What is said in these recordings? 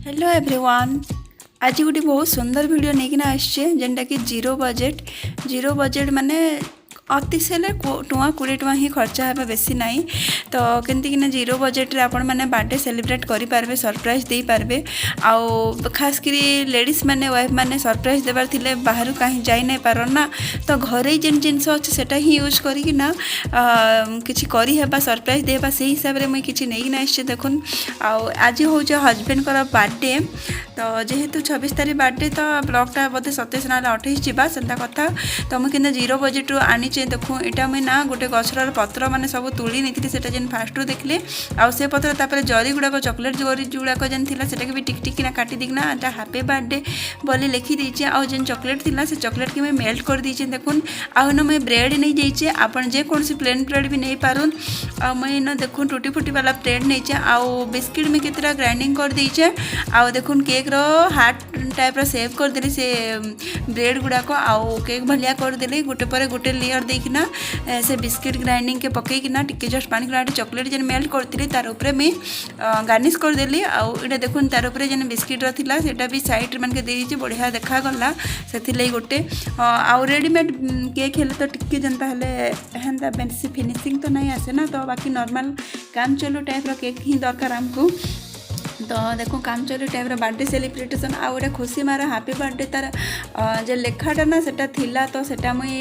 Hello everyone, ଆଜି ଗୋଟେ ବହୁତ ସୁନ୍ଦର ଭିଡ଼ିଓ ନେଇକିନା ଆସିଛେ, ଯେନ୍ଟାକି ଜିରୋ ବଜେଟ୍। ଜିରୋ ବଜେଟ୍ ମାନେ ଅତି ହେଲେ ଟଙ୍କା 20 ଟଙ୍କା ହିଁ ଖର୍ଚ୍ଚ ହେବା, ବେଶୀ ନାହିଁ। ତ କେମିତିକିନା ଜିରୋ ବଜେଟ୍ରେ ଆପଣମାନେ ବାର୍ଥଡେ ସେଲିବ୍ରେଟ୍ କରିପାରିବେ, ସରପ୍ରାଇଜ୍ ଦେଇପାରିବେ। ଆଉ ଖାସ୍ କରି ଲେଡ଼ିଜ୍ ମାନେ, ୱାଇଫ୍ ମାନେ ସରପ୍ରାଇଜ୍ ଦେବାର ଥିଲେ ବାହାରୁ କାହିଁ ଯାଇ ନାଇଁ ପାରନ୍ ନା। ତ ଘରେ ଯେନ୍ ଜିନିଷ ଅଛି, ସେଟା ହିଁ ୟୁଜ୍ କରିକିନା କିଛି କରିହେବା, ସରପ୍ରାଇଜ୍ ଦେବା। ସେଇ ହିସାବରେ ମୁଇଁ କିଛି ନେଇକିନା ଆସିଛେ, ଦେଖୁନ୍। ଆଉ ଆଜି ହେଉଛି ହଜବେଣ୍ଡଙ୍କର ବାର୍ଥଡେ। ତ ଯେହେତୁ 26 ତାରିଖ ବାର୍ଥଡେ, ତ ବ୍ଲଗ୍ଟା ବୋଧେ 27 ନହେଲେ 28 ଯିବା, ସେନ୍ତା କଥା। ତ ମୁଇଁ କିନ୍ତୁ ଜିରୋ ବଜେଟ୍ରୁ ଆଣିଛେ। ଦେଖୁଁ, ଏଇଟା ମୁଇଁ ନା ଗୋଟେ ଗଛର ପତ୍ର ମାନେ ସବୁ ତୁଳି ନେଇଥିଲି, ସେଟା ଯେନ୍ ଫାଷ୍ଟରୁ ଦେଖିଲେ। ଆଉ ସେ ପତ୍ର, ତାପରେ ଜରି ଗୁଡ଼ାକ, ଚକୋଲେଟ୍ ଜରି ଗୁଡ଼ାକ ଯେନ୍ ଥିଲା, ସେଟାକେ ବି ଟିକ୍ ଟିକ୍ କିନା କାଟି ଦେଇକିନା ଏଟା ହାପି ବାର୍ଥଡେ ବୋଲି ଲେଖିଦେଇଛେ। ଆଉ ଯେନ୍ ଚକୋଲେଟ୍ ଥିଲା, ସେ ଚକୋଲେଟ୍କେ ମୁଇଁ ମେଲ୍ଟ କରିଦେଇଛେ, ଦେଖୁନ୍। ଆଉ ଇନ ମୁଇଁ ବ୍ରେଡ଼୍ ନେଇଯାଇଛେ। ଆପଣ ଯେକୌଣସି ପ୍ଲେନ୍ ବ୍ରେଡ଼୍ ବି ନେଇପାରୁନ୍। ଆଉ ମୁଇଁ ଇନ ଦେଖୁନ୍, ଟୁଟି ଫୁଟି ବାଲା ବ୍ରେଡ଼୍ ନେଇଛେ। ଆଉ ବିସ୍କିଟ୍ ମୁଇଁ କେତେଟା ଗ୍ରାଇଣ୍ଡିଙ୍ଗ କରିଦେଇଛେ। ଆଉ ଦେଖୁନ୍, କେକ୍ର ହାର୍ଟ ଟାଇପ୍ର ସେପ୍ କରିଦେଲି ସେ ବ୍ରେଡ଼୍ ଗୁଡ଼ାକ, ଆଉ କେକ୍ ଭଳିଆ କରିଦେଲି। ଗୋଟେ ପରେ ଗୋଟେ ଲେୟର୍ ଦେଇକିନା ସେ ବିସ୍କିଟ୍ ଗ୍ରାଇଣ୍ଡିଙ୍ଗକେ ପକେଇକିନା, ଟିକେ ଜଷ୍ଟ ପାଣି କିନା, ଚକୋଲେଟ୍ ଯେନ୍ ମେଲ୍ଟ କରିଥିଲି, ତାର ଉପରେ ମୁଇଁ ଗାର୍ନିଶ୍ କରିଦେଲି। ଆଉ ଏଇଟା ଦେଖୁନ୍, ତାର ଉପରେ ଯେନ୍ ବିସ୍କିଟ୍ର ଥିଲା, ସେଇଟା ବି ସାଇଡ଼୍ରେ ମାନକେ ଦେଇଛି। ବଢ଼ିଆ ଦେଖାଗଲା ସେଥିଲାଗି ଗୋଟେ। ଆଉ ରେଡ଼ିମେଡ଼୍ କେକ୍ ହେଲେ ତ ଟିକେ ଯେନ୍ତା ହେଲେ ହେନ୍ତା ବେଶୀ ଫିନିସିଂ ତ ନାଇଁ ଆସେ ନା। ତ ବାକି ନର୍ମାଲ୍ କାମ ଚଲୁ ଟାଇପ୍ର କେକ୍ ହିଁ ଦରକାର ଆମକୁ। ତ ଦେଖୁଁ, କାମଚଲୁ ଟାଇପ୍ର ବାର୍ଥଡେ ସେଲିବ୍ରେସନ୍। ଆଉ ଗୋଟେ ଖୁସି ମାର ହାପି ବାର୍ଥଡେ, ତାର ଯେ ଲେଖାଟା ନା, ସେଟା ଥିଲା, ତ ସେଟା ମୁଇଁ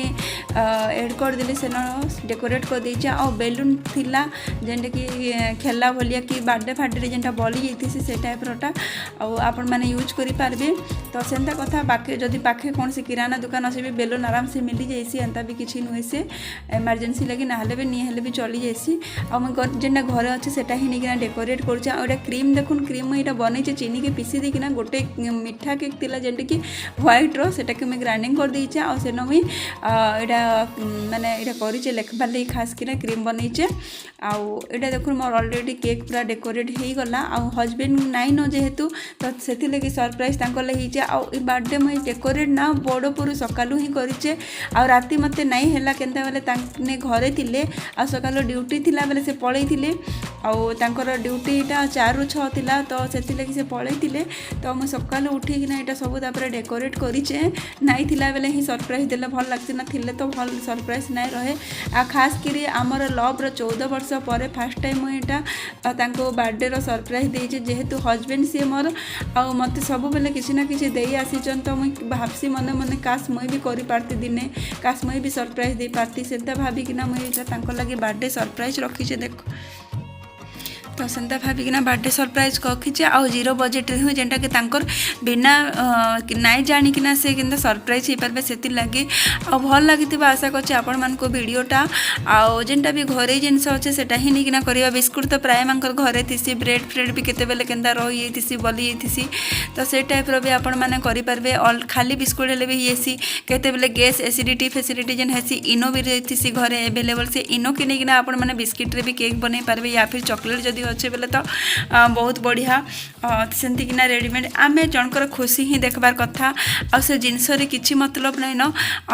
ଏଡ଼୍ କରିଦେଲି, ସେନ ଡେକୋରେଟ୍ କରିଦେଇଛେ। ଆଉ ବେଲୁନ୍ ଥିଲା, ଯେନ୍ଟାକି ଖେଲା ଭଳିଆ କି ବାର୍ଥଡେ ଫାର୍ଥଡେରେ ଯେନ୍ଟା ବଲି ଯାଇଥିସି, ସେ ଟାଇପ୍ରଟା। ଆଉ ଆପଣମାନେ ୟୁଜ୍ କରିପାରିବେ। ତ ସେନ୍ତା କଥା। ବାକି ଯଦି ପାଖେ କୌଣସି କିରାନା ଦୋକାନ ଅଛି ବି, ବେଲୁନ୍ ଆରାମସେ ମିଲି ଯାଇସି। ଏନ୍ତା ବି କିଛି ନୁହେଁ ସେ ଏମର୍ଜେନ୍ସି ଲାଗି ନାହେଲେ ବି, ନିଏ ହେଲେ ବି ଚଲି ଯାଇସି। ଆଉ ମୁଇଁ ଯେନ୍ଟା ଘରେ ଅଛି, ସେଟା ହିଁ ନେଇକିନା ଡେକୋରେଟ୍ କରୁଛେ। ଆଉ ଏଇଟା କ୍ରିମ୍ ଦେଖୁନ୍, କ୍ରିମ୍ ମୁଇଁ ଏଇଟା ବନେଇଛେ ଚିନିକେ ପିସି ଦେଇକିନା। ଗୋଟେ ମିଠା କେକ୍ ଥିଲା, ଯେନ୍ଟାକି ହ୍ୱାଇଟ୍ର, ସେଟାକେ ମୁଇଁ ଗ୍ରାଇଣ୍ଡିଙ୍ଗ କରିଦେଇଛେ। ଆଉ ସେନ ମୁଇଁ ଏଇଟା ମାନେ ଏଇଟା କରିଛେ, ଲେଖବାର୍ ଲାଗି ଖାସ୍ କିନା କ୍ରିମ୍ ବନେଇଛେ। ଆଉ ଏଇଟା ଦେଖୁନ୍, ମୋର ଅଲରେଡ଼ି କେକ୍ ପୁରା ଡେକୋରେଟ୍ ହେଇଗଲା। ଆଉ ହଜବେଣ୍ଡ ନାଇଁନ ଯେହେତୁ, ତ ସେଥିଲାଗି ସରପ୍ରାଇଜ୍ ତାଙ୍କର ଲାଗି ହେଇଛେ। ଆଉ ଏ ବାର୍ଥଡେ ମୁଇଁ ଡେକୋରେଟ୍ ନା ବଡ଼ ପୁରୁ ସକାଳୁ ହିଁ କରିଛେ। ଆଉ ରାତି ମୋତେ ନାଇଁ ହେଲା କେନ୍ତା ବେଲେ, ତାଙ୍କେ ଘରେ ଥିଲେ ଆଉ ସକାଳୁ ଡ୍ୟୁଟି ଥିଲା ବେଲେ ସେ ପଳେଇଥିଲେ। ଆଉ ତାଙ୍କର ଡ୍ୟୁଟିଟା 4ରୁ 6 ଥିଲା, ତ ସେଥିଲାଗି ସେ ପଳେଇଥିଲେ। ତ ମୁଁ ସକାଳୁ ଉଠିକିନା ଏଇଟା ସବୁ ତାପରେ ଡେକୋରେଟ୍ କରିଛେ। ନାଇଁ ଥିଲା ବେଲେ ହିଁ ସରପ୍ରାଇଜ୍ ଦେଲେ ଭଲ ଲାଗ୍ସି ନା, ଥିଲେ ତ ଭଲ ସରପ୍ରାଇଜ୍ ନାଇଁ ରହେ। ଆଉ ଖାସ୍ କରି ଆମର ଲଭ୍ର 14 ବର୍ଷ ପରେ ଫାର୍ଷ୍ଟ ଟାଇମ୍ ମୁଁ ଏଇଟା ତାଙ୍କୁ ବାର୍ଥଡେର ସରପ୍ରାଇଜ୍ ଦେଇଛି। ଯେହେତୁ ହଜବେଣ୍ଡ ସିଏ ମୋର, ଆଉ ମୋତେ ସବୁବେଲେ କିଛି ନା କିଛି ଦେଇ ଆସିଛନ୍, ତ ମୁଇଁ ଭାବସି ମନେ ମନେ, କାଶ ମୁଇଁ ବି କରିପାରତି ଦିନେ, କାଶ ମୁଇଁ ବି ସରପ୍ରାଇଜ୍ ଦେଇପାରତି। ସେନ୍ତା ଭାବିକିନା ମୁଇଁ ଏଇଟା ତାଙ୍କର ଲାଗି ବାର୍ଥଡେ ସରପ୍ରାଇଜ୍ ରଖିଛେ, ଦେଖ। ତ ସେନ୍ତା ଭାବିକିନା ବାର୍ଥଡେ ସରପ୍ରାଇଜ୍ ରଖିଛେ। ଆଉ ଜିରୋ ବଜେଟ୍ରେ ହିଁ, ଯେନ୍ଟାକି ତାଙ୍କର ବିନା ନାଇଁ ଜାଣିକିନା ସେ କେନ୍ତା ସରପ୍ରାଇଜ୍ ହେଇପାରିବେ, ସେଥିର୍ଲାଗି। ଆଉ ଭଲ୍ ଲାଗିଥିବା ଆଶା କରୁଛି ଆପଣମାନଙ୍କୁ ଭିଡ଼ିଓଟା। ଆଉ ଯେନ୍ଟା ବି ଘରୋଇ ଜିନିଷ ଅଛେ, ସେଟା ହିଁ ନେଇକିନା କରିବା। ବିସ୍କୁଟ୍ ତ ପ୍ରାୟ ମାନଙ୍କର ଘରେ ଥିସି, ବ୍ରେଡ଼୍ ଫ୍ରେଡ଼୍ ବି କେତେବେଲେ କେନ୍ତା ରହିଯାଇଥିସି, ବଲି ଯାଇଥିସି, ତ ସେ ଟାଇପ୍ର ବି ଆପଣମାନେ କରିପାରିବେ। ଖାଲି ବିସ୍କୁଟ୍ ହେଲେ ବି ହେଇଯାଇସି। କେତେବେଲେ ଗ୍ୟାସ୍ ଏସିଡ଼ିଟି ଫେସିଡ଼ିଟି ଯେନ୍ ହେସି, ଇନୋ ବି ରହିଥିସି ଘରେ ଆଭେଲେବଲ୍। ସେ ଇନୋକେ ନେଇକିନା ଆପଣମାନେ ବିସ୍କିଟ୍ରେ ବି କେକ୍ ବନେଇ ପାରିବେ, ୟା ଫିର୍ ଚକୋଲେଟ୍ ଯଦି ଅଛେ ବେଲେ ତ ବହୁତ ବଢ଼ିଆ। ସେମିତିକିନା ରେଡ଼ିମେଡ଼୍, ଆମେ ଜଣଙ୍କର ଖୁସି ହିଁ ଦେଖବାର କଥା। ଆଉ ସେ ଜିନିଷରେ କିଛି ମତଲବ ନାଇଁନ।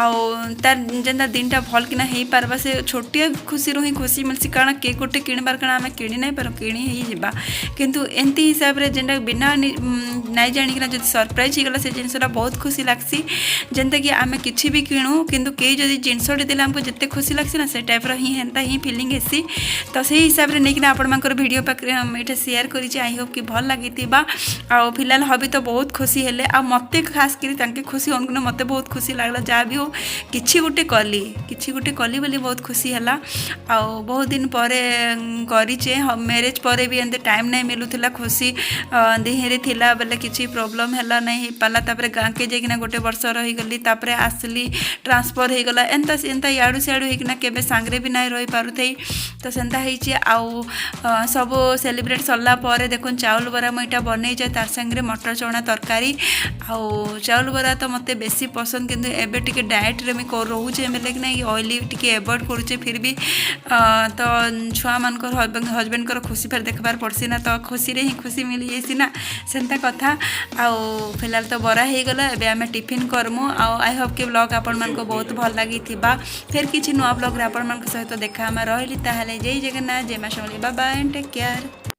ଆଉ ତାର ଯେନ୍ତା ଦିନଟା ଭଲ୍ କିନା ହେଇପାରବା, ସେ ଛୋଟିଆ ଖୁସିରୁ ହିଁ ଖୁସି ମିଲ୍ସି। କାରଣ କେକ୍ ଗୋଟେ କିଣିବାର କାରଣ ଆମେ କିଣି ନାଇଁ ପାରୁ, କିଣି ହେଇଯିବା। କିନ୍ତୁ ଏମିତି ହିସାବରେ ଯେନ୍ଟା ବିନା ନାଇଁ ଜାଣିକିନା ଯଦି ସରପ୍ରାଇଜ୍ ହେଇଗଲା, ସେ ଜିନିଷଟା ବହୁତ ଖୁସି ଲାଗ୍ସି। ଯେନ୍ତାକି ଆମେ କିଛି ବି କିଣୁ, କିନ୍ତୁ କେହି ଯଦି ଜିନିଷଟେ ଦେଲେ ଆମକୁ ଯେତେ ଖୁସି ଲାଗ୍ସି ନା, ସେ ଟାଇପ୍ର ହିଁ ହେନ୍ତା ହିଁ ଫିଲିଂ ହେସି। ତ ସେଇ ହିସାବରେ ନେଇକିନା ଆପଣମାନଙ୍କର ଭିଡ଼ିଓ ପାଖରେ ଏଇଟା ସେୟାର କରିଛି। I Hope କି ଭଲ ଲାଗିଥିବା। ଆଉ ଫିଲହାଲ ହବି ତ ବହୁତ ଖୁସି ହେଲେ। ଆଉ ମୋତେ ଖାସ୍ କରି ତାଙ୍କେ ଖୁସି ହଉନ୍, ମୋତେ ବହୁତ ଖୁସି ଲାଗିଲା। ଯାହା ବି ହଉ, କିଛି ଗୋଟେ କଲି, କିଛି ଗୋଟେ କଲି ବୋଲି ବହୁତ ଖୁସି ହେଲା। ଆଉ ବହୁତ ଦିନ ପରେ କରିଛେ। ମ୍ୟାରେଜ୍ ପରେ ବି ଏମିତି ଟାଇମ୍ ନାଇଁ ମିଲୁଥିଲା। ଖୁସି ଦେହରେ ଥିଲା ବେଲେ କିଛି ପ୍ରୋବ୍ଲେମ୍ ହେଲା, ନାଇଁ ହେଇପାରିଲା। ତାପରେ ଗାଁକେ ଯାଇକିନା ଗୋଟେ ବର୍ଷ ରହିଗଲି, ତାପରେ ଆସିଲି, ଟ୍ରାନ୍ସଫର୍ ହେଇଗଲା। ଏନ୍ତା ଏନ୍ତା ଇଆଡ଼ୁ ସିଆଡ଼ୁ ହେଇକିନା କେବେ ସାଙ୍ଗରେ ବି ନାଇଁ ରହିପାରୁଥାଇ। ତ ସେନ୍ତା ହେଇଛି। ଆଉ ସବୁ ସେଲିବ୍ରେଟ୍ ସରିଲା ପରେ ଦେଖୁନ୍, ଚାଉଳ ବରା ମୁଁ ଏଇଟା ବନେଇଛେ, ତାର ସାଙ୍ଗରେ ମଟର ଚଣା ତରକାରୀ। ଆଉ ଚାଉଳ ବରା ତ ମୋତେ ବେଶୀ ପସନ୍ଦ, କିନ୍ତୁ ଏବେ ଟିକେ ଡାଏଟ୍ରେ ମୁଇଁ ରହୁଛେ ବେଲେ କି ନାଇଁ, ଅଏଲି ଟିକେ ଆଭଏଡ଼ କରୁଛେ। ଫିର୍ ବି ତ ଛୁଆମାନଙ୍କର, ହଜବେଣ୍ଡଙ୍କର ଖୁସି ଫେର୍ ଦେଖବାର ପଡ଼୍ସି ନା। ତ ଖୁସିରେ ହିଁ ଖୁସି ମିଳିଯାଇସି ନା, ସେନ୍ତା କଥା। ଆଉ ଫିଲହାଲ ତ ବରା ହେଇଗଲା, ଏବେ ଆମେ ଟିଫିନ୍ କରମୁ। ଆଉ I Hope କି ବ୍ଲଗ୍ ଆପଣମାନଙ୍କୁ ବହୁତ ଭଲ ଲାଗିଥିବା। ଫେର୍ କିଛି ନୂଆ ବ୍ଲଗ୍ରେ ଆପଣମାନଙ୍କ ସହିତ ଦେଖା ଆମେ। ରହିଲି ତାହେଲେ। ଜୟ ଜଗନ୍ନାଥ, ଜୟ ମା Samalei. Bye bye and take care.